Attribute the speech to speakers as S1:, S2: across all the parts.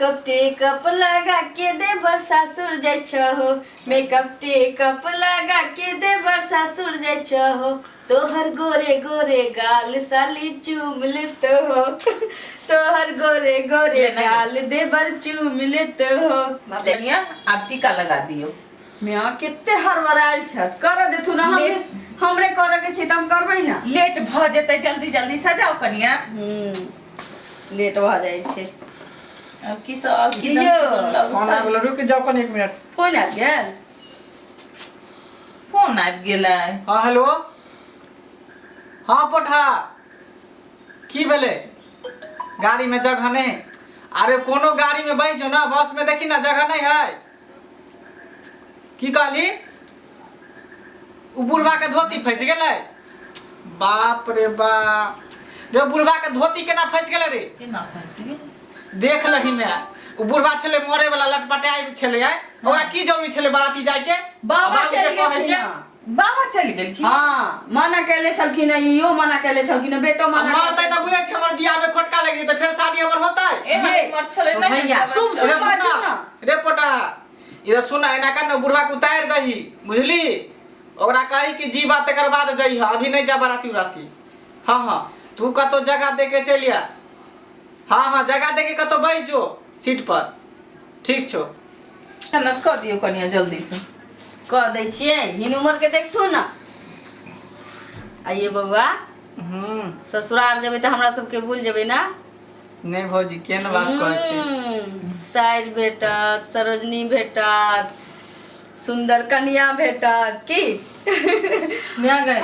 S1: Makeup take up लगा के देवर सासुर जाइ छहो, मेकअप टेकअप लगा के देवर सासुर जाइ छहो, तोहर गोरे गोरे गाल साली चूम लेते हो, तोहर गोरे गोरे
S2: लेना है।
S1: गाल देवर चूम लेते हो।
S2: कनिया, आब टीका लगा दियौ।
S1: म्या कते हड़बड़ायल छ, कर देथु ना हमरे। हमरे करे के छै त हम करबै ना।
S2: लेट भऽ जेतै, जल्दी जल्दी सजाओ कनिया।
S1: लेट भऽ जाइ छै।
S2: आब की सब, आब की
S1: दियौ।
S3: फोन आबि गेलो, रुकि जाउ कनि एक मिनट।
S1: फोन आबि गेल?
S2: फोन आबि गेलै।
S3: हाँ, हेलो, हाँ पोठा, की भेलै? गाड़ी में जगह नहीं? अरे कोनो गाड़ी में बैठ जो ना, बस में देखी ना जगह नहीं है। की कहली? उ बुढ़वा के धोती फंस गेलै? बाप रे बाप रे, बुढ़वा के धोती केना फंस गेलै रे?
S2: केना फंसि गेलै?
S3: देख लही में, उ बुढ़वा छलै मरे वाला, लटपटाइ छलै आइ। ओकरा की जरूरी छलै बाराती जाय के?
S1: बाबा
S3: बाबू के
S1: चलि
S3: कहै
S1: गेलखिन।
S3: के?
S2: बाबा चलि गेलखिन।
S1: हाँ, मना केले छलखिन, इहो मना केले छलखिन, बेटो मना।
S3: मरतै तऽ बुझै छै हमर बियाह में खोटका लागि जेतै, फेर शादी हमर होतै?
S2: एहन
S1: ये।
S2: उमर छलै ने।
S4: भैया,
S1: शुभ शुभ
S3: इधर
S1: बाजू
S3: सुन
S1: ना।
S3: रे पोटा, इधर सुन, एना कर ने, बुढ़वा के उतारि दही, बुझली? ओकरा कही कि जीवा तकर बाद जइह, अभी नहीं जा बाराती उराती। हाँ हाँ, तू कतौ जगह दे के चलि आ। हाँ हाँ, जगह दे के कतौ बैस जो सीट पर। ठीक छौ।
S2: एना कऽ दियौ कनिया जल्दी से।
S1: कह दै छियै, हिन उमर के देखथु ना। आइए बबुआ। ससुराल जेबै तऽ हमरा सबके भूल जेबै ना?
S3: नहीं भौजी, केहन बात कहै छी?
S1: साइर भेटत, सरोजनी भेटत, सुंदर कनिया भेटत की?
S4: माय गए,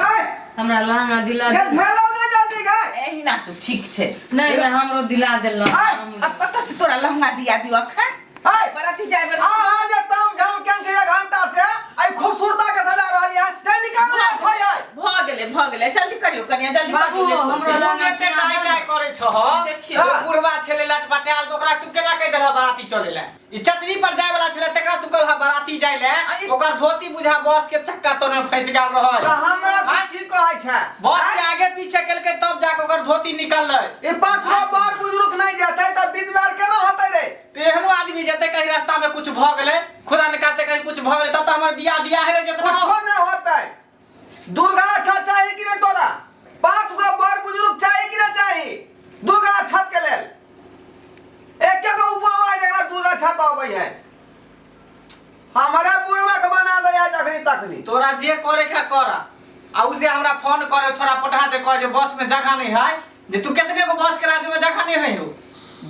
S4: हमरा लहंगा दिला दे।
S5: भेलौ ने, जल्दी गए।
S2: एहिना तू ठीक छै।
S4: नहीं नहीं, हमरो दिला देलक।
S2: आब कतऽ से तोरा लहंगा दिया दियौ अखन?
S5: हाय।
S2: बराती जाय बेर।
S5: अहाँ जे ताम झाम केन छै एक घंटा से, आई खूबसूरता के सजा रहल है, ते निकाल ना छै आई।
S2: भऽ गेलै, भऽ गेलै, जल्दी करियौ कनिया, जल्दी
S4: बाबू,
S2: करियौ, लेट
S4: हमरो
S2: होइ छै।
S3: तू जे एते टाइ टाइ करै छह।
S2: देखियौ।
S3: ओ बुढ़वा छलै लटपटायल तऽ ओकरा तू केना कहि देलह बराती चलै लए? ई चचरी पर जाय वाला छलै, तकरा तू कहलह बराती जाय लए। ओकर धोती बुझा बस के चक्का तोने फंसि गेल रहै।
S5: तऽ हमरा तू
S3: आँय?
S5: की कहै छै?
S3: बस के आगे पीछे केलकै तब जाके ओकर धोती निकललै।
S5: ई पाँच गो बार बुजुर्ग नहीं जेतै तऽ बीच बार केना होतै रे?
S3: तऽ एहनो आदमी जेतै, कहीं रास्ता में कुछ भऽ गेलै, खुदा ने खास्ते कहीं कुछ भऽ गेलै, तब तऽ हमर बियाह बियाह रहि जेतै ने।
S5: कुछो नहीं होतै। दुर्गा अच्छा चाही कि नहीं तोरा? पाँच गो बड़ बुजुर्ग चाही कि नहीं चाही दुर्गा छत के लेल? एक गो बुढ़वा जकरा दुर्गा छत अबै है, हमारा बुढ़वा के बना दे जखनी तखनी।
S3: तोरा जे करे के कर। आ उ जे हमरा फोन करे छोरा पठा जे कहे जे बस में जगह नहीं है, जे तू कितने को बस के राज्य में जगह नहीं है हो?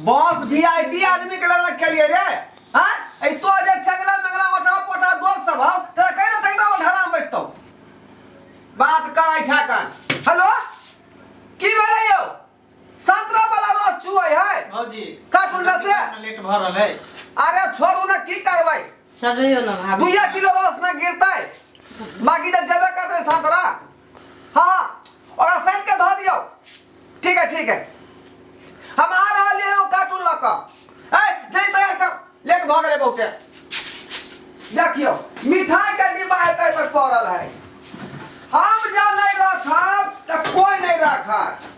S5: बस वीआईपी आदमी के लेल खेलिए रे। हाँ, ऐ तो जे छगला मंगला ओटा पोटा दोस्त सब हो त कहि ना तहिना ढाला में बैठतौ बात करै छा कन। हेलो, की भेलै यौ? संतरा वाला रस चुअै है।
S3: भौजी।
S5: काटुन से।
S3: लेट भऽ रहल है।
S5: अरे छोड़ू ना, की करबै?
S4: सजैयो ना भाभी।
S5: 2 किलो रस ना गिरतै, बाकी तऽ जेबे करतै संतरा। हाँ हाँ, ओकरा सैन के धऽ दियौ। ठीक है, ठीक है, हम आ रहल हियै कार्टून लऽ कऽ। ए जल्दी तैयार कर, लेट भऽ गेलै बहुते। देखियौ, मिठाई के डिब्बा एतै पर पड़ल है। हम जँ नहीं रखब तऽ कोई नहीं रखत।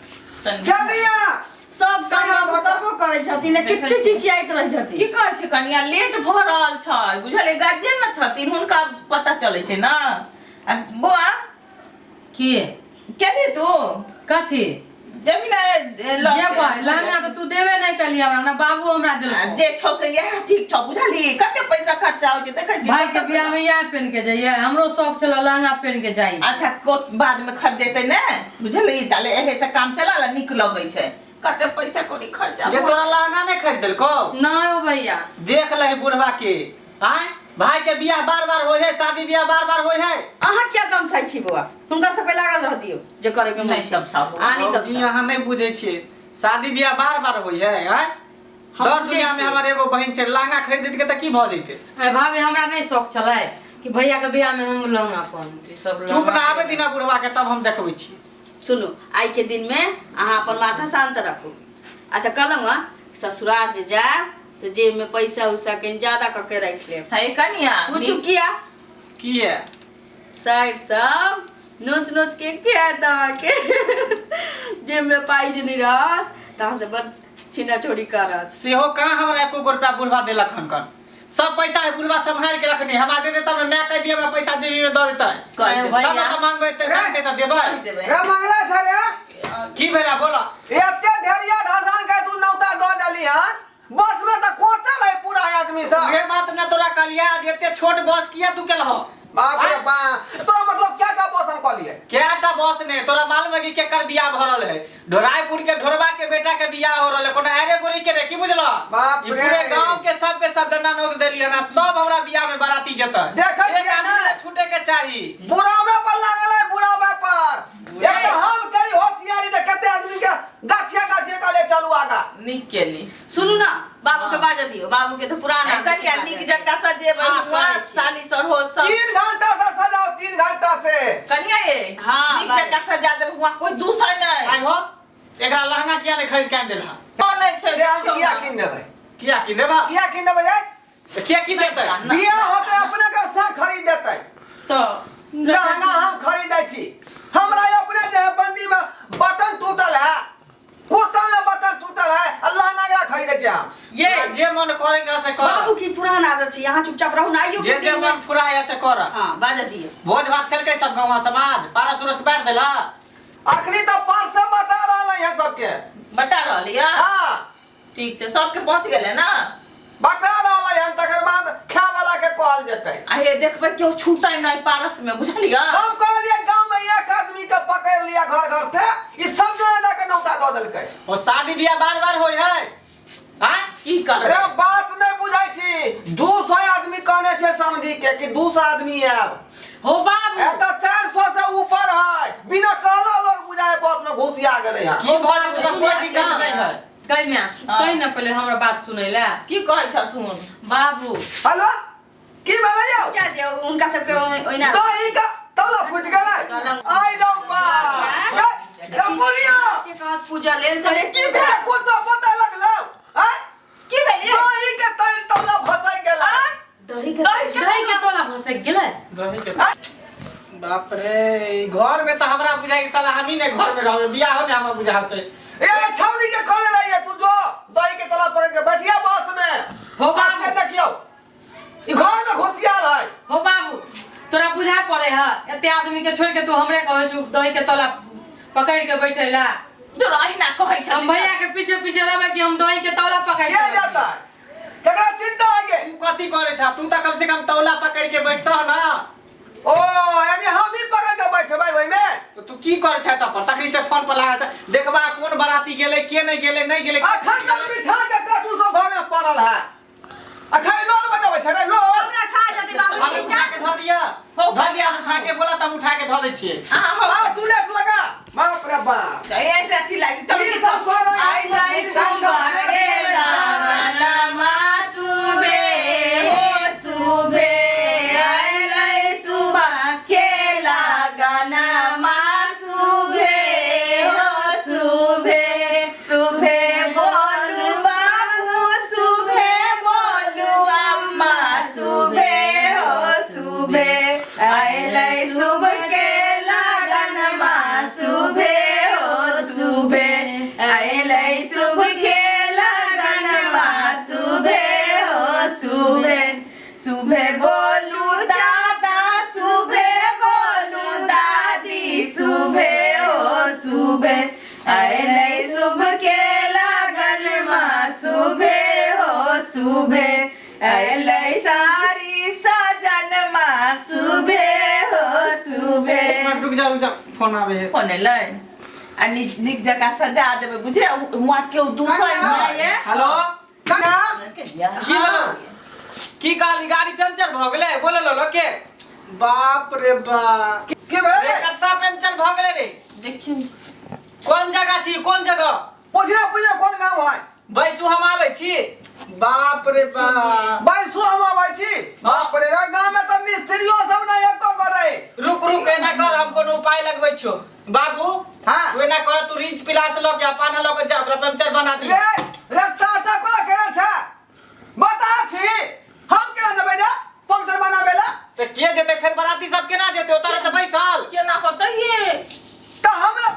S5: जल्दी आ।
S1: सब काम बाबू करबो करै छथिन आ कते चिचियाइत रहै छथिन।
S2: की कहै छै कनिया, लेट भऽ रहल छै, बुझलियै? गार्जियन ने छथिन, हुनका पता चलै छै ने। आ बौआ।
S4: की?
S2: केली तू?
S4: कथी?
S2: जेबही ने लऽ के?
S4: जेबै। लहंगा तऽ तू देबे नहि कली हमरा ना, बाबू हमरा
S2: आ,
S4: देलको।
S2: जे छौ से इएह ठीक छौ, बुझलही? कते पैसा खर्चा होइ छै देखै छी?
S4: भाई के
S2: कतऽ से-
S4: बियाह में इएह पहन के जाइए, हमरो शौक छलै लहंगा पहन के जाइ।
S2: अच्छा, बाद में खरीदेतै ने, बुझलही? ताले एहे से काम चला ला, नीक लगै छै। कते पैसा कौड़ी खर्चा
S3: जे
S2: भऽ
S3: तोरा लहंगा नहीं खरीद देलको?
S4: नहि ओ भैया।
S3: देख लही बुढ़वा के। आय, भाई के बियाह बार बार होय है, शादी बियाह बार बार होय है।
S1: अहाँ किया तमसाइ छी बौआ? हुनका सबके लागल रह दियौ जे करे के मन
S2: नहि
S1: छै।
S2: तमसाउ बौआ।
S1: आनी
S3: जी
S1: तमसा।
S3: अहाँ नहीं बुझै छियै, शादी बियाह बार बार होय है। आय,
S1: हम
S3: दर
S1: बुझै
S3: दुनिया में
S1: छियै।
S3: हमर एगो बहिन छै, लहंगा खरीद के तऽ की भऽ जैते?
S4: अरे भाभी, हमरा नहि शौक छलै कि भैया के बियाह में हम लहंगा पहनती सब।
S3: चुप ना।
S4: लहंगा
S3: आबे दिना बुढ़वा के, तब हम देखबै छियै।
S1: सुनू, आइ के दिन में अहाँ अपन माथा शांत राखू। अच्छा कहलहुँ हँ, ससुराल जे जायब तऽ जेब में पैसा उसा कनि ज्यादा कऽ के राखि लेब।
S2: हे कनिया।
S1: पूछू किया?
S3: किया?
S1: साइड सब नोच नोच के खियात अहाँके। जेब में पाइ जे नहि रहत तऽ अहाँ से बड़ छीना चोरी करत।
S3: सेहो कहाँ हमरा एको गो रुपया बुढ़वा देलक हन कर सब पैसा है बुढ़वा सम्हार के रखने हमरा दे देता मैं कह दिया हमरा पैसा जेबी में दऽ देता
S2: कहि
S3: तब
S2: देबै।
S3: ने तऽ मांगबै तऽ मांगतै तऽ देबै
S2: देबै।
S5: रे मंगला छै रे
S3: की भेला बोला
S5: एते ढेरिया धसान के तू नौता दऽ देली हन बस में तऽ कोचल है पूरा आदमी सब
S3: उहे बात ना तोरा कहलिया जे एते छोट बस किया तू केलहो
S5: बाप रे बाप तोरा मतलब क्या का बस हम कहलिए
S3: क्या बस ने तोरा मालूम है कि केकर बियाह भऽ रहल है ढोरायपुर के ढोरबा के बेटा के बियाह हो रहल है कोनो आरे गोरी के रे की बुझलो
S5: बाप
S3: ई
S5: रे।
S3: पूरे गांव के सब के सब डंडा नोक देलिए ना सब हमरा बियाह में बाराती जेतै
S5: देखै
S3: एक
S5: छियै
S3: आदमी
S5: ना?
S3: ने छूटे के चाही
S5: बुढ़ावे पर लागल है बुढ़ावे पर एक तो हम करी होशियारी जे कते आदमी के गाछिया गाछिया कहले चलू आगा
S2: नीक केली
S1: सुनू ना बाबू के बाजऽ दियौ बाबू के तऽ पुराना
S2: कनिया नीक जकाँ सजेबै
S1: हाँ,
S2: हुआँ
S1: करै छी।
S2: साली सरहो सब
S5: 3 घंटा से सजाओ 3 घंटा से
S2: कनिया ये
S1: हाँ,
S2: नीक
S1: बाजू।
S2: जकाँ सजा देबै हुआँ कोइ दूसै नहि
S3: आइ हो एकरा लहंगा किया नहीं खरीद के आनि देलहा
S2: नहि छै
S5: से हम किया कीन देबै
S3: किया की लेबा
S5: किया कीन देबै रे
S3: तऽ किया की देतै
S2: ना।
S5: बियाह होते अपने के से खरीद देतै
S2: तऽ
S5: लहंगा हम खरीदै छी हमरा अपने जे है बंडी में बटन टूटल है कुर्ता में बटन टूटल है आ लहंगा एकरा खरीदै छी हम
S1: ये
S3: तोरा जे मन करे के से कर
S1: बाबू की पुरान आदत छै यहाँ चुपचाप रहू ना आइयो
S3: जे जे मन फुराय से कर
S1: हाँ बाजऽ दियौ
S3: भोज भात खेलकै सब गाँव समाज पारा सुरस बांटि देला
S5: अखनी तऽ परसे बता रहल है सबके
S2: बता रहल यऽ
S5: हाँ
S2: ठीक छै सबके पहुँच गेलै ने
S5: बता रहल है तकर बाद खाय वाला के कहल जेतै
S2: आ हे देखबै केओ छूटै नहि पारस में बुझलियै
S5: हम कहलिए गांव में एक आदमी के पकड़ लिया घर घर से ई सब जना जाके नौता दऽ देलकै
S3: ओ शादी बियाह बार बार होय है हाँ
S2: की करबै
S5: अरे बात नहीं बुझै छी 200 आदमी कहने छै समझी के कि 200 आदमी आयब
S4: हो बाबू
S5: एतऽ 400 से ऊपर है बिना कहला लोग बुझाए बस में घुसिया गेलै हन
S3: की भऽ जेतै तऽ कोई दिक्कत नहीं है
S4: कहि माय कहि न पहिले हमरा बात सुनै ला
S2: की कहै छथुन
S4: बाबू
S5: हेलो की भेलै यौ
S1: जा दियौ हुनका सबके ओहिना
S5: दही का तौला फुटि गेलै आइ रौ बा रपुरिया
S1: के कहत पूजा लेल
S2: अरे की भेल
S5: कुत्ता पता लगलौ आँय?
S2: की भेल ये?
S5: दही के तैल तौला फसै गेलै
S1: दही के
S2: दही के
S4: दही के तोला भसक गेलै
S3: दही के बाप रे ई घर में तऽ हमरा बुझाइ साला हमही ने घर में रहबै बियाह हो ने हमरा बुझाते
S5: ए छौड़ी के खोले रहिए तू जो दही के तला पकड़ के बैठिया बस में
S4: हो बाबू।
S5: से देखियो ई घर में घुसियाल है
S4: हो बाबू तोरा बुझा पड़े है एते आदमी के छोड़ के तू हमरे कहै छु दही के तला पकड़ के बैठे ला
S2: तोरा अहिना कहै
S4: हम
S2: छथिन
S4: भैया के पीछे पीछे रहबै कि हम दही के तौला पकड़
S5: के
S4: के
S5: जाता है केकरा चिंता है गे
S3: तू कथी करे छा तू तऽ कम से कम तौला पकड़ के बैठतह ना
S5: ओ यानी हम भी पकड़ के बैठबै ओहि में
S3: तो तू की करे छा पर तखनी से फोन पर लागल छा देखबा कोन बराती गेलै के नहीं गेलै नहीं गेलै
S5: अखन तक बिठा के कटू सब घर में पड़ल है अखन लोल बजाबै छै रे लोल
S1: हमरा खा जेतै
S3: हम
S1: बाबू
S3: उठा के धऽ दिया धऽ दिया हम उठा के बोला तब उठा के धऽ दै छियै
S2: अहाँ हो
S5: आ तू लेट लगा बाप रे बाप
S2: ऐसे चिल्लाइ छी चलू
S5: ई सब करै है,
S2: आइ जाइ सुबह
S4: नमा सुबे हो सुबे आइलै सुबह के लगनमा सुबे हो सुबे
S2: सुबे बोलू बाबू सुबे बोलू अम्मा सुबे हो सुबे
S4: आइलै सुबह के लगनमा सुबे हो सुबे आइलै सुबह के लगनमा सुबे हो सुबे
S2: सुबे बोलू दादा सुबे बोलू दादी सुबे हो सुबे
S4: आइलै सुबह के लगनमा सुबे हो सुबे आइलै
S2: सारी सजन मा सुबे हो सुबे
S3: एक मिनट रुक जा रुक जा फोन आवे है
S2: फोन एलै आ नीक नीक जकाँ सजा देबै बुझलियै हुआँ केओ दूसर नहि
S3: हेलो
S5: कना
S3: की भेलो की कहली गाड़ी पंचर भऽ गेलै बोले लो के बाप रे बाप
S5: की भेलै
S3: रे कत्ता पंचर भऽ गेलै रे
S2: देखियौ
S3: कोन जगह छी कोन जगह
S5: पूछिए पूछिए कोन गाँव है
S3: बैसू हम आबै छी बाप रे बाप
S5: बैसू हम आबै छी बाप रे रे गाँव में तऽ मिस्त्रियो सब नहीं एको करे
S3: रुक रुक एना कर हम कोनो उपाय लगबै छियो बाबू
S5: हाँ।
S3: तू एना कर तू रिंच पिलास लऽ के आ पाना लऽ के जा ओकरा पंचर बना दी
S5: रे रे टाटा कोना केना छै बता छी हम केना जेबै रे पंक्चर बनाबै ला
S3: तऽ के जेतै फेर बराती सब केना जेतै ओतऽ रहतै बैसल
S2: केना होतै ये
S5: तऽ हमरा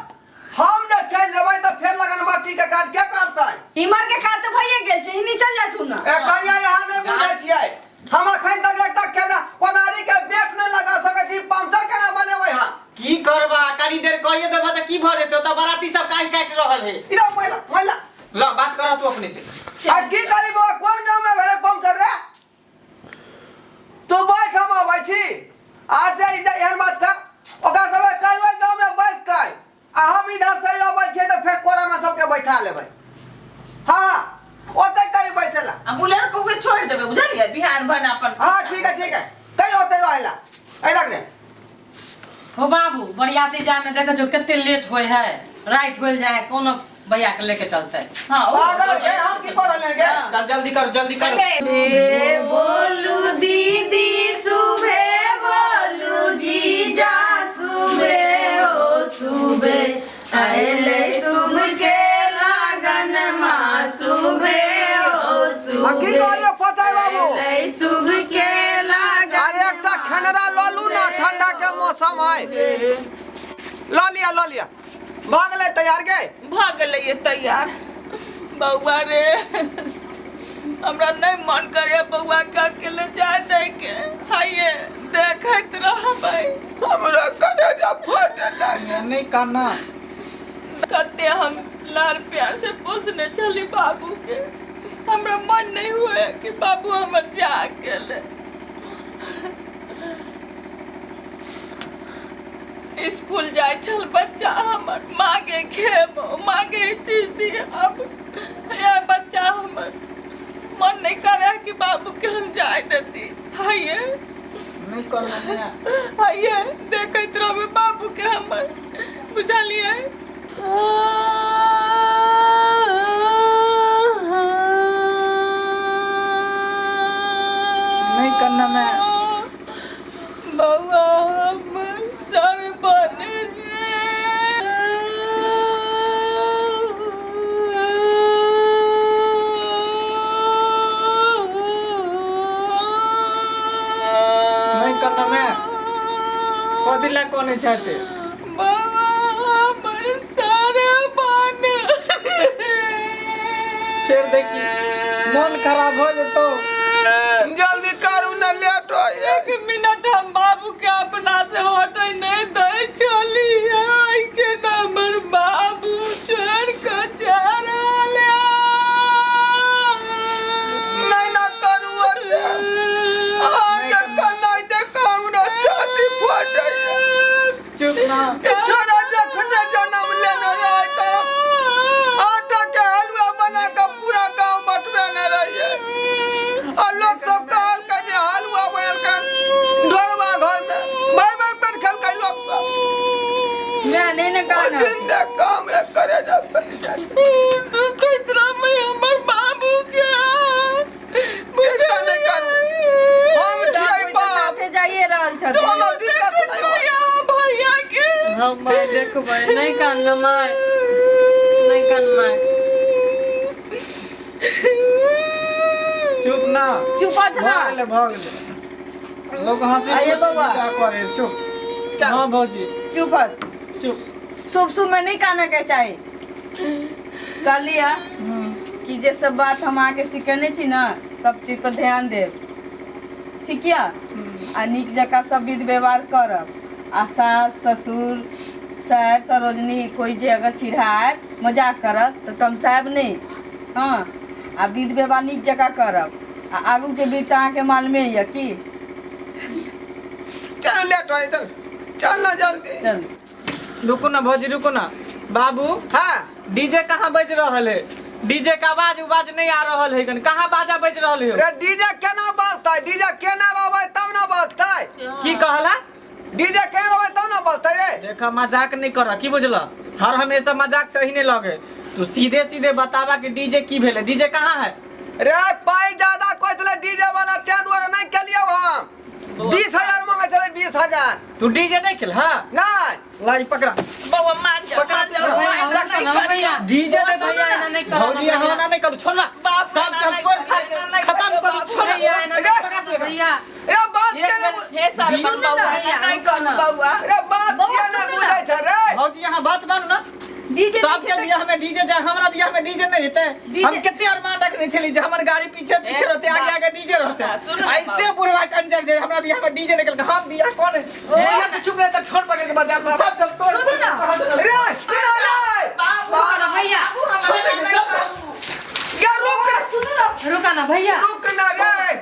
S5: हम जे चलि जेबै तऽ फेर लगन माटी के काज के करतै
S1: इमहर के काज तऽ भइए गेल छै हिनी चल जाथु ना।
S5: ए कनिया, यहाँ नहि बुझै छियै। हम अखन तक एकटा केना कोदारी के बेट नहि लगा सकै छी, पंचर केना बनेबै हम?
S3: की करबा, कनी देर कहिए देबा तऽ की भऽ जेतौ? तऽ बराती सब काहे काटि रहल है?
S5: इधर महिला महिला।
S3: ल, बात करह तू अपने से।
S5: आ की करी बौआ, कोन गाँव में भेलै पंचर रे? तू बैठ, हम अबै छी। आज से इधर एहन बात छै, ओकरा सबके कहबै गाँव में बैसतै आ हम इधर से अबै छियै तऽ फेर कोरा में सबके बैठा लेबै। हाँ हाँ, ओतै कहीं बैसेला।
S2: आ बुलेर को हुए छोड़ देबै, बुझलियै? बिहान भन अपन।
S5: हाँ ठीक है, ठीक है, कहीं ओतै रहेला। ऐ रख दे।
S4: हो बाबू, बरियाती जाय में देखे छो कते लेट होय है, राति होल जाय है, कोनो भैया के लेके चलते।
S2: हाँ, ओ-
S5: पागल गे, हम की कर रहलियै गे?
S3: कल जल्दी करू, जल्दी करू।
S1: सुबे बोलू दीदी, सुबे बोलू जीजा, सुबे हो सुबे अले शुभ के लगन मा, सुबे हो
S5: आ की
S1: सुबे
S5: कहलियै फटाइ बाबू?
S1: अले शुभ के लगन।
S5: अरे एकटा खेनरा लऽ लू ना, ठंडा के मौसम है। लऽ लिअ, लऽ लिअ। भऽ गेलै तैयार गे?
S2: भऽ गेलै ये तैयार। बौआ रे, हमरा नहि मन करे बौआ के अकेले जाय दैके। हाइए देखैत रहबै।
S5: हमरा कलेजा फटऽ लागल।
S3: नहीं काना।
S2: कते हम लाड़ प्यार से पोसने छली बाबू के। हमरा मन नहीं हुए कि बाबू हमर जा अकेले। स्कूल जाय छल बच्चा हमर, मागे खेबो, मागे ई चीज दिए। अब यह बच्चा हमर मन नहीं करे कि बाबू के हम जाय देती। हाइए
S3: नहीं करना नया।
S2: हाइए देखैत रहबै बाबू के हमर, बुझलियै?
S3: नहीं करना मैं।
S2: बौआ हमर सर बन
S3: नहीं करना मैं। कथी ला कोने चाहते?
S2: बौआ हमर सर बन।
S3: फिर देखी मन खराब हो जेतो।
S5: जल्दी करू ना, लेट हो।
S2: एक मिनट हम बाबू के अपना से हटे नहीं दै छली। आई के हमर बाबू छोड़ के जा रहल है।
S5: नहीं ना करू ओते। अहाँके कनाइ देख हमरा छाती फटैया।
S3: चुप ना।
S5: ई छोरा जखने जन्म लेने रहै तऽ आटा के हलुआ बना कऽ पूरा गाँव बँटबेने रहियै आ लोक सब कहलकै जे हलुआ बनेलकन ढोरबा घर में भरि भरि पेट खेलकै लोक सब।
S1: मैं नहीं ना
S5: ओ
S1: कहना।
S5: दिन देख कऽ हमरे करेजा फटि जाइ।
S2: दुखैत रहबै हमर बाबू के।
S5: चिंता नहि करू, हम
S1: सब
S5: छियै
S1: कोइ तऽ
S5: बाप।
S1: साथे जाइए रहल छथिन।
S5: कोनो दिक्कत नहि होत।
S2: भैया के
S4: हम माय देखबै। नहीं कान माय, नहीं कान माय।
S3: चुप ना।
S1: चुप हत ना।
S3: भऽ गेलै, भऽ गेलै। लोग हंसी
S1: आइए
S3: खुशी
S1: बौआ।
S3: विदा करे। चुप।
S5: चल।
S3: हाँ भौजी।
S1: चुप हत।
S3: चुप।
S1: शुभ शुभ में नहीं कहना के चाही। कहलियै कि जे सब बात हम अहाँके सिखेने छी ने, सब चीज पर ध्यान देब, ठीक यऽ? आ नीक जकाँ सब विध व्यवहार करब आ सास ससुर सर सरोजनी कोइ जे अगर चिढ़ायत, मजाक करत तऽ तमसायब नहि। हँ, आ विध व्यवहार नीक जकाँ करब आ आगूके विध तऽ अहाँके मालूमे यऽ की।
S5: चल, लेट हो, चल चल ना जल्दी।
S1: चल।
S3: रुको ना भौजी, रुको ना बाबू।
S5: हाँ।
S3: डीजे कहाँ बज रहल है? डीजे का आवाज उवाज नहीं आ रहल है गन। कहाँ बाजा बज रहल है?
S5: रे, डीजे केना बजतै? डीजे केना रहबै तब ना बजतै।
S3: की कहला?
S5: डीजे केना रहबै तब ना बजतै रे।
S3: देखा, मजाक नहीं कर, की बुझल? हर हमेशा मजाक सही नहीं लगे। तू सीधे सीधे बतावा कि डीजे की भेले, डीजे कहाँ है?
S5: रे, पाई ज्यादा कहै छलै डीजे वाला, तें दुआरे नहि केलियौ। हम 20,000 मांगै छलै, 20,000।
S3: तू डीजे नहीं खेल? हाँ।
S5: नहि।
S3: लाई पकड़ा।
S2: बौआ मान जा।
S3: पकड़ा।
S2: मान जा बौआ,
S4: भैया,
S2: ऐसा नहीं
S4: भैया।
S3: डीजे नहीं
S4: भैया, एना नहीं करो।
S3: भौजी, यहाँ ना नहीं करू, छोड़ ना।
S2: बाप
S3: सब
S2: ना
S3: के हम
S2: नहीं
S3: तोड़
S2: करू,
S3: फाड़ के
S2: ना नहीं
S3: खत्म
S2: करू,
S3: करू, छोड़।
S4: भैया, एना नहीं करो, भैया।
S5: रे, बात
S3: एक
S5: के
S3: बेर-
S2: हे सारे
S3: सुन
S2: बौआ,
S1: ना,
S2: ऐसा नहीं करू बौआ।
S5: रे, बात
S1: बौआ,
S5: किया नहि
S1: सुन ना।
S5: बुझै छै रे?
S3: भौजी, यहाँ बात मानू ना।
S2: डीजे
S3: सबके बियाह में डीजे जाए, हमरा बियाह में डीजे नहीं हेतै।
S2: डीजे-
S3: हम कते अरमान रखने छली जे हमर गाड़ी पीछे पीछे रहते, आगे आगे डीजे रहते।
S2: सुन ना।
S3: ऐसे बुढ़वा कंजर जे हमरा बियाह में डीजे निकल के हम बियाह कौन है बियाह के चुप रहे त छोड़ पकड़ के बाजार में सब दल तोड़।
S2: सुनू ना।
S5: रे सुनो रे।
S4: रुका ना भैया।
S3: छोड़ के सब
S5: गे रुक।
S2: सुनू ना।
S4: रुका ना भैया।
S5: रुक ना रे।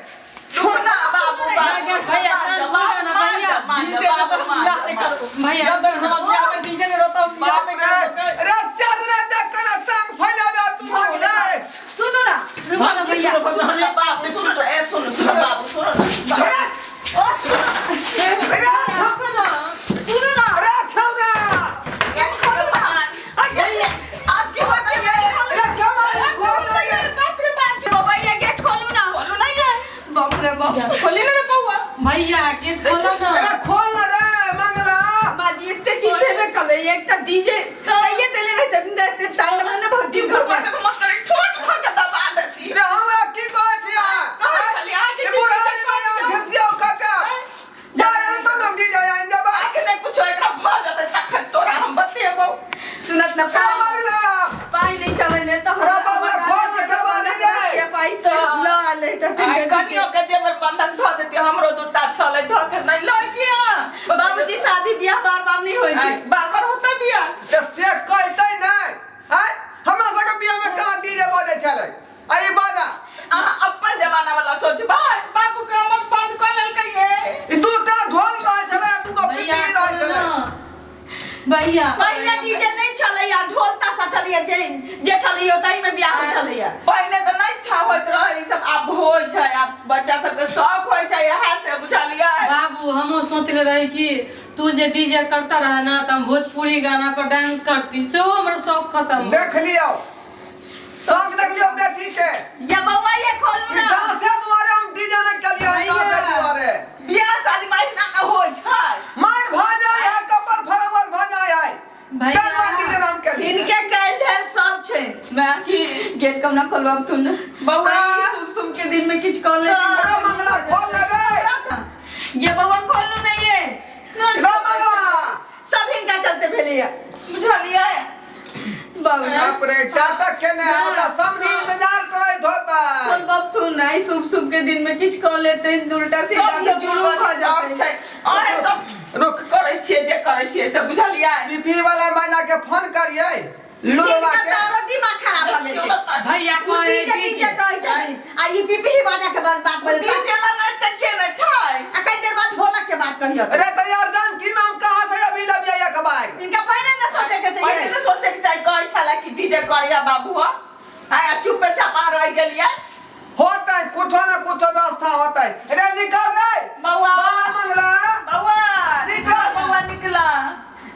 S2: सुन ना बाबू,
S4: भैया शांत हो जाओ ना भैया।
S3: डीजे में तो हम बियाह नहीं करो।
S4: भैया।
S3: जब तक हम बियाह में डीजे नहीं रहता, हम बियाह
S5: बाप
S3: नहीं
S5: रे।
S3: करो।
S5: रे चादर देख के ना टांग फैलावे तू रे।
S2: सुनू ना।
S4: रुका ना भैया।
S2: बाबू सुनो, ए सुनो सुनो बाबू, सुनो ना।
S5: छोड़ा।
S2: ओ सुनो।
S5: रे
S4: रुको ना।
S2: सुनू ना।
S5: रे छोड़ा।
S2: गेट खोलू ना।
S4: भैया।
S2: आपके बताइए।
S5: रे कमाल खोल लगे।
S2: बाप रे बाप। बाबा ये गेट खोलू ना। खोलू ना ये। बाप रे बाप। खोली ना रे बउआ।
S4: भैया गेट खोलो ना।
S5: रे खोल ना रे मंगला।
S2: बाजी एते चीज देबे कले एकटा डीजे तैये देले रहते ते ताल में ने भक्ति भगवान के मत करे छोट भ के दबा देती।
S5: रे हमरा की कहै छी अहाँ?
S2: कहै छली अहाँ के
S5: ई बुढ़ारी में अहाँ घिसियौ कटा। जा रे तो हम डीजे आइन देबै।
S2: आके नहीं कुछ एकरा भ जतै तखन तोरा हम बतेबौ। सुनत न
S5: रे मंगला।
S1: पाई नहीं चले ने तो
S5: अरे बाबा, खोल ना कबाड़ी रे।
S2: के पाई तो ल ले त आई कनियो के जेवर बंधक ध देती, हमरो दूटा छलै ध के नहीं ल गया। बाबूजी शादी बियाह बार बार नहीं होई छै। बार बार होतै बियाह।
S5: तऽ से कहतै नहि आँय। हमरा सबके बियाह में कहाँ डीजे बजै छलै आ ई बाजा।
S2: अहाँ अपन जमाना वाला सोचबै। बाबू के हमर बंद कऽ लेलकै ये।
S5: ई दूटा ढोल रहै छलै आ दूगो
S4: भैया
S5: पिपही रहै
S4: खोलो
S5: छलै।
S4: ना। भैया।
S1: पहिले डीजे नहीं छलैया, ढोल ताशा छलैया, जे जे छलैया ताहि में बियाह होइ छलैया।
S2: पहिले तऽ नहि छा होइत रहै ई सब, आब होइ छै, आब बच्चा सबके शौक होइ छै इएह से, बुझलियै?
S4: बाबू हमहूँ सोचले रही कि तू जे डीजे करता रहे ना तऽ हम भोजपुरी गाना पर डांस करती, सेहो हमर शौक खत्म भऽ
S5: देख लियौ शौक, देख लियौ बेटी के।
S1: या बउआ ये खोलू
S5: ई
S1: ना।
S5: डांसे दुआरे हम डीजे नहि केलियै,
S4: भैया।
S5: डांसे दुआरे।
S2: बियाह शादी महिना न होइ छै।
S5: मार भऽ जाइ है, कपड़ फरवल भऽ जाइ है।
S4: भैया।
S5: तै दुआरे डीजे नाम केलियै।
S1: इनके कैल ढेल सब छै।
S2: मैं की
S1: गेट कम ना खोलबाब तू ना।
S2: बउआ।
S1: शुभ शुभ के दिन में किछ कऽ ले।
S5: अरे मंगला खोल ना रे।
S1: ये बउआ खोलू ना ये।
S5: रे मंगला।
S1: सब हिनका चलते भेलैया।
S2: बुझलियै?
S1: बाबू
S5: बाप रे, टाटक केने है ओतऽ समझी इंतजार करैत होतै।
S1: खोलबाब तू ना, ई शुभ शुभ के दिन में किछ कऽ लेते उल्टा सीधा
S2: सब
S1: तऽ जुलूम भऽ
S2: शौक
S1: जेतै।
S2: छै अहे सब।
S5: रुक।
S2: करै छियै जे करै छियै से, बुझलियै?
S5: पीपी वाला मैना के फोन करियै लुलवा
S1: हिनकर
S5: के।
S1: तऽ आरो दिमाग खराब भऽ गेल छै।
S4: भैया कहै
S1: डीजे डीजे कहै छथिन आ ई पीपी बाजा के बाद बात बदल
S2: डीजे ला नहि तऽ के ने छै।
S1: आ कई देर बाद ढोलक के बात करियो।
S5: अरे तैयार जान की हम कहाँ से अभी लबिया एक बैग।
S1: इनका पहले न सोचे के
S2: पहिले
S1: चाहिए।
S2: ने सोचे के चाही, कहै छला कि डीजे करिया बाबू हो, आय चुपे चापा रहि गेलियै।
S5: होतै कुछो न कुछो व्यवस्था होतै। रे निकल रे
S2: बउआ।
S5: बउआ मंगला।
S2: बउआ।
S5: निकल।
S2: बउआ निकला।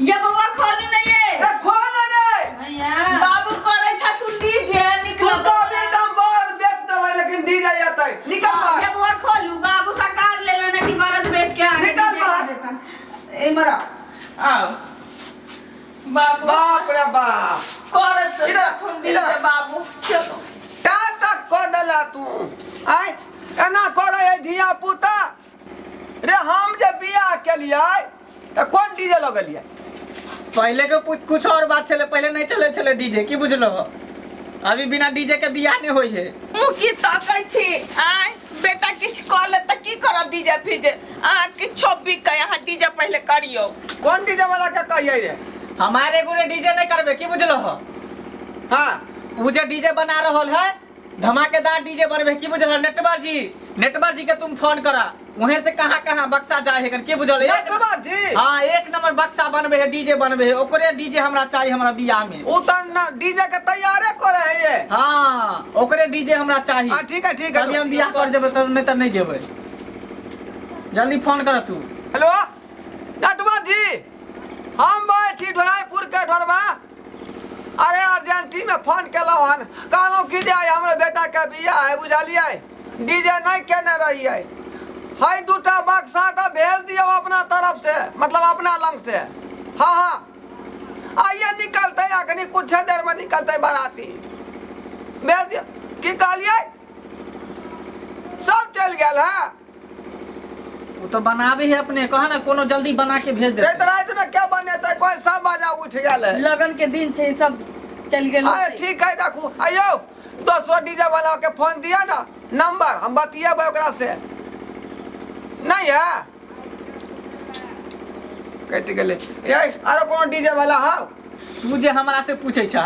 S1: ये बउआ खोलू ना ये।
S5: रे खोल ना रे।
S4: भैया।
S2: बाबू करै छथुन डीजे।
S5: तू
S2: निकला।
S5: तो अभी एकदम बड़ बेच देबै लेकिन डीजे एतै। निकल
S1: ये
S5: बाहर।
S1: बउआ खोलू, बाबू सरकार ले लेना कि बरद बेच के आगे
S5: निकल
S1: डीजे
S5: बाहर।
S1: कर देता। ए मरा।
S2: आओ बाबू।
S5: बाप रे बाप।
S2: करत
S5: इधर आ,
S2: छथुन
S5: इधर आ।
S2: डीजे बाबू, चलो।
S5: टाटक कऽ देला तू आय, एना करै है धिया पुता रे। हम जे बियाह केलियै तऽ कोन डीजे लगेलियै?
S3: पहले के कुछ और बात छले, पहले नहीं चले छले डीजे, की बुझलो? अभी बिना डीजे के बियाह नहीं होई है।
S2: मुँह की तकै छी आय? बेटा किछु कऽ लेत तऽ की करब डीजे फीजे? अहाँ किछो बिकै, अहाँ डीजे पहिले करियौ।
S5: कोन डीजे वाला के कहियै रे?
S3: हमारे गुरे डीजे नहीं करबे, की बुझलो?
S5: हाँ।
S3: उ जे डीजे बना रहल है धमाकेदार डीजे बनबे, की बुझल? नेटवर जी, नेटवर जी के तुम फोन करा, वहीं से कहाँ कहाँ बक्सा जाए है, की बुझल? एक
S5: नेटवर जी।
S3: हाँ, एक नंबर बक्सा बनबे है, डीजे बनबे है, ओकरे डीजे हमरा चाहिए हमरा बियाह में।
S5: उ तऽ न डीजे के तैयारे करे है ये।
S3: हाँ, ओकरे डीजे हमरा चाहिए।
S5: हाँ ठीक है, ठीक है।
S3: तभी हम बियाह कर जेबै, तब नहीं तऽ नहीं जेबै। जल्दी फोन कर तू।
S5: हेलो नटवर जी, हम बजै छी ढोराईपुर के ढोरबा। अरे अर्जेंटी में फोन केलहुँ हन, कहलहुँ कि जे आइ हमर बेटा के बियाह है, बुझलियै? डीजे नहि केने रहियै है, दूटा बक्सा तऽ भेज दियौ अपना तरफ से, मतलब अपना लग से। हाँ हाँ, आइए निकलतै, अखनी कुछ देर में निकलतै बाराती, भेज दियौ। की कहलियै? सब चलि गेल है?
S3: वो तो बनाबे है अपने, कहा ना कोनो जल्दी बना के भेज
S5: रे
S3: देते।
S5: तऽ रातिमे के बनेतै? कोइ सब बाजा उठि उठि गेल है।
S1: लगन के दिन छै, सब चल गेल
S5: अरे
S1: होतै।
S5: ठीक है, रखू। आइयो दोसरो डीजे वाला के फोन दिया ना नंबर, हम बतियेबै ओकरा से। नहीं है, कटि गेलै। ये आरो कोनो डीजे वाला हौ?
S3: तू जे हमरा से पूछे छ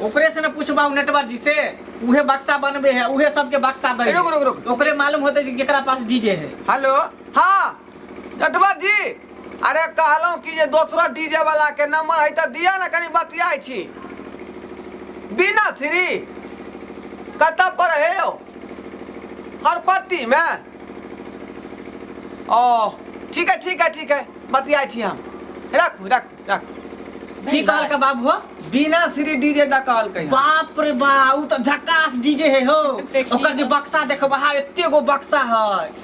S3: ओकरे से न पूछबा, नेटवर जी से। उहे बक्सा बनबे है, उहे सबके बक्सा दे।
S5: रुक, रुक, रुक।
S3: ओकरे मालूम होते जे केकरा पास डीजे है।
S5: हेलो, हाँ नटवर जी, अरे कहलहुँ कि जे दोसरो डीजे वाला के नंबर है तऽ दिअ ने, कनि बतियाइ छी। बिना श्री कतऽ पर है यौ? हरपट्टी में। ओ ठीक है, ठीक है, ठीक है, बतियाइ छी हम। रखू रखू रखू।
S3: की कहलका बाबू हो?
S5: बिना श्री डीजे दा कहलकै।
S3: बाप रे बा, उ तऽ झकास डीजे है हो। ओकर जे बक्सा देखबा हा, एते गो बक्सा है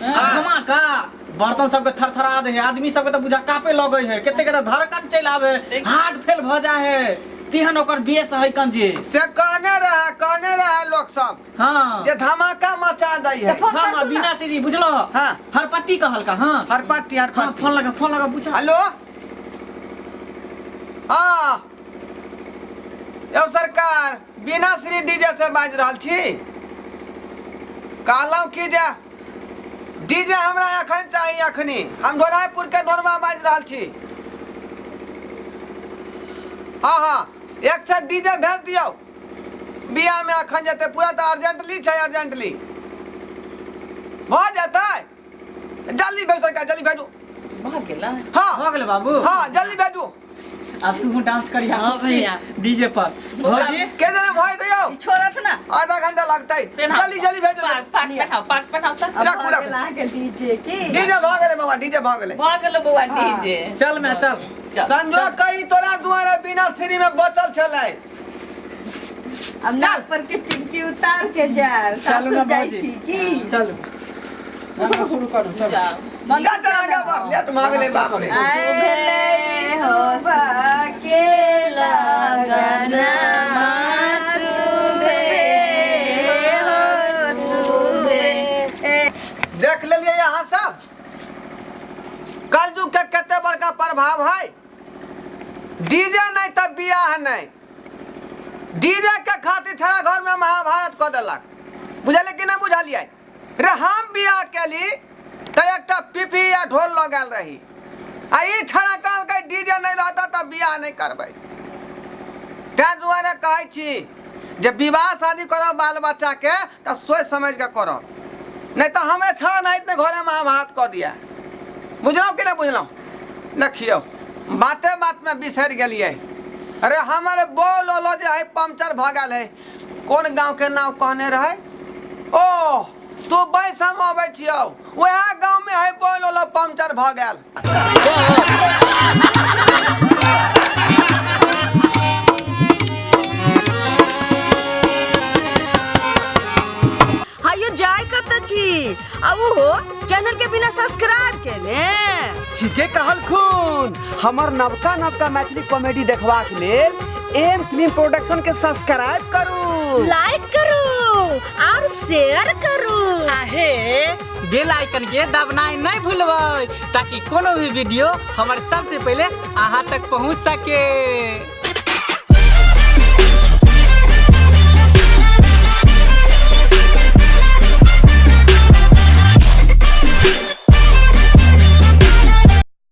S3: आ धमाका बर्तन सबके थरथरा दे है, आदमी सबके तऽ बुझा कापे लगै है, कते के तऽ धड़कन चलि आवे, हार्ट फेल भऽ जाए है, तेहन ओकर बेस है कंजे।
S5: से कहने रहे, कहने रहे लोक सब जे धमाका मचा दै है।
S1: फोन
S3: हाँ
S1: कर
S3: हाँ
S1: तू ना।
S3: बिना सीढ़ी बुझलो?
S5: हाँ।
S3: हरपट्टी कहलका। हाँ।
S5: हरपट्टी।
S3: हाँ।
S5: हरपट्टी।
S3: फोन लगा, फोन लगा, पूछा।
S5: हेलो, हाँ यौ सरकार, बिना श्री डीजे से बाजि रहल छी। कहलहुँ कि जे डीजे हमरा एखन चाही, अखनी। हम ढोराईपुर के ढोरबा बाजि रहल छी। हाँ हाँ, एक सेट डीजे भेज दियौ, बियाह में अखन जेतै पूरा, तऽ अर्जेंटली छै, अर्जेंटली भऽ जेतै। जल्दी भेजू सरकार, जल्दी भेजू।
S2: भऽ गेलै।
S5: हाँ।
S3: भऽ गेलै बाबू।
S5: हाँ, जल्दी भेजू।
S3: अब तू डांस करी।
S4: हाँ भैया।
S3: डीजे पर भौजी।
S5: के जने भऽ दियौ?
S1: छोड़त ना।
S5: आधा घंटा लगतै।
S2: पेन्हाउ।
S5: जल्दी जल्दी भेजू।
S2: पाग पाग पेन्हाउ, पाग पेन्हाउ तऽ।
S1: अब
S5: राखू,
S1: भऽ
S5: राखू।
S1: गेल अहाँके डीजे की?
S5: डीजे भऽ गेलै बाबा, डीजे भऽ गेलै।
S2: भऽ गेलो बौआ डीजे।
S3: चल मैं चल।
S2: चल।
S5: संजोग कही तोरा दुआरे बिना श्री में बचल छलै।
S1: अब नाक पर के टिमकी उतार के जायब।
S3: चलू ना
S1: सासुर जाइ
S3: भौजी।
S1: छी की?
S3: चलू, गाना शुरू करू, चलू।
S2: जाओ।
S5: जा चल, आगा बढ़, लेट भऽ गेलै, बाप रे।
S1: आए हो के लगनमा सुबे हो सुबे।
S5: देख लेलियै अहाँ सब कलयुग के कते बड़का प्रभाव है। डीजे नहीं तब बियाह नहीं। डीजे के खातिर छड़ा घर में महाभारत कऽ देलक। बुझलियै कि नहि बुझलियै? रे हम बियाह केली तऽ एकटा पिपही आ ढोल लऽ गेल रही, आ ई छड़ा कहलकै डीजे नहि रहतै तऽ बियाह नहि करबै। ताहि दुआरे कहै छी जे विवाह शादी करब बाल बच्चाके तऽ सोचि समझि कऽ करब, नहि तऽ हमरे छड़ा नहि तऽ घरे महाभारत कऽ दिया। बुझलहुँ कि नहि बुझलहुँ? देखियौ, बाते बातमे बिसरि गेलियै। अरे हमर बोल ओलो जे है पंक्चर भऽ गेल है। कोन गाँवके नाम कहने रहै? ओ तू बैस, हम अबै छियौ। वएह गाँवमे है, बोल ओलो पंक्चर भऽ गेल।
S1: हायो, जाय कत छी आ उहो चैनल के बिना सब्सक्राइब केने?
S6: ठीके कहलखुन। हमर नवका नवका मैथिली कॉमेडी देखबाक लेल एम फिल्म प्रोडक्शन के सब्सक्राइब करू,
S1: लाइक करू और शेयर करू।
S3: आहे बेल आइकन के दबनाइ नहीं भूलबै, ताकि कोनो भी वीडियो हमर सबसे पहले अहाँ तक पहुँच सके।